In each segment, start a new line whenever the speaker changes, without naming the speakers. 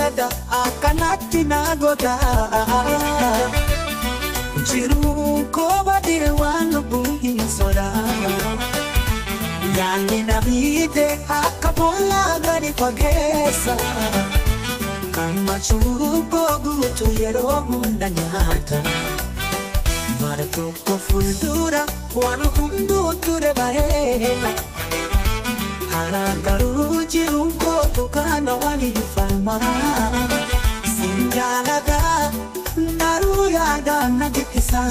jaalladha akkanatti na godha. Jiruun koo badee waan lubbuun hin sodaa. Yaanni na miite akka boollaa gadi fageessa. Gammachuu koo guutuu yeroo hunda nyaata. Bara tokko fuuldura waan hunduu ture bareeda. Har'a garuu jiruun kootu kana waliin falma. Sin jaalladha garuu yaadaan na dhiphisa.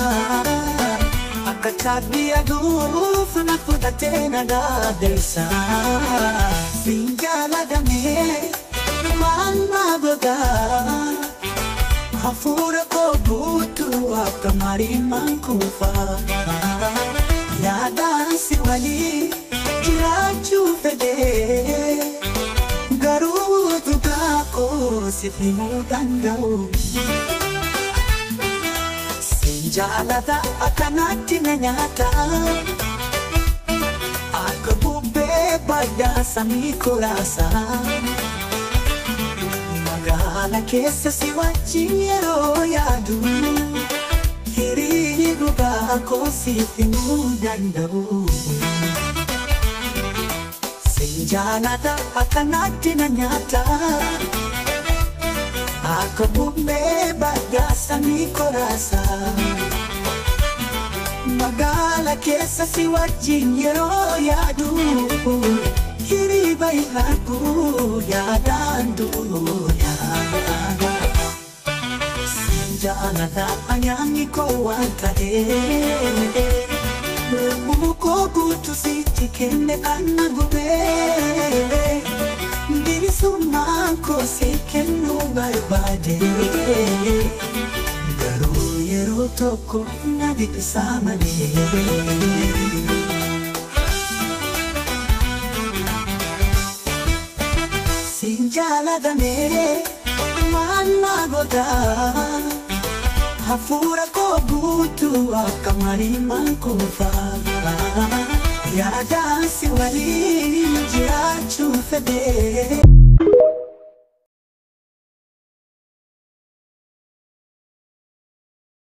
Akka cabbii aduuf na fudhatee na daadessa. Sin jaalladhamee maal na godha? Hafuura koo guutuu akka mariimaan kuufa. Yaadaan si waliin jiraachuu fedhee garuu dhugaa koo siif himuu danda'u. Sin jaalladha akkanatti na nyaata. Akka bubbee baddaa samii kolaasa. Magaala keessa si wajjin yeroo yaadu hiriirri dhugaa koo siif himuu danda'u. Sin jaalladha akkanatti na nyaata. Akka bubbee baddaa samii kolaasa. Magaala keessa si wajjin yeroo yaadu hiriiba hin argu yaadaan du'u yaada. Sin jaalladha nyaanni koo waan ta'eef lubbuu koo guutuu sitti kenne kan na gubee. Bilisummaan koo si kennuu barbaade garuu yeroo tokko na dhiphisa malee. Sin jaalladhamee maal na godha? Hafuura koo guutuu akka mariimaan kuufa. Yaadaan si waliin jiraachuu fedhee.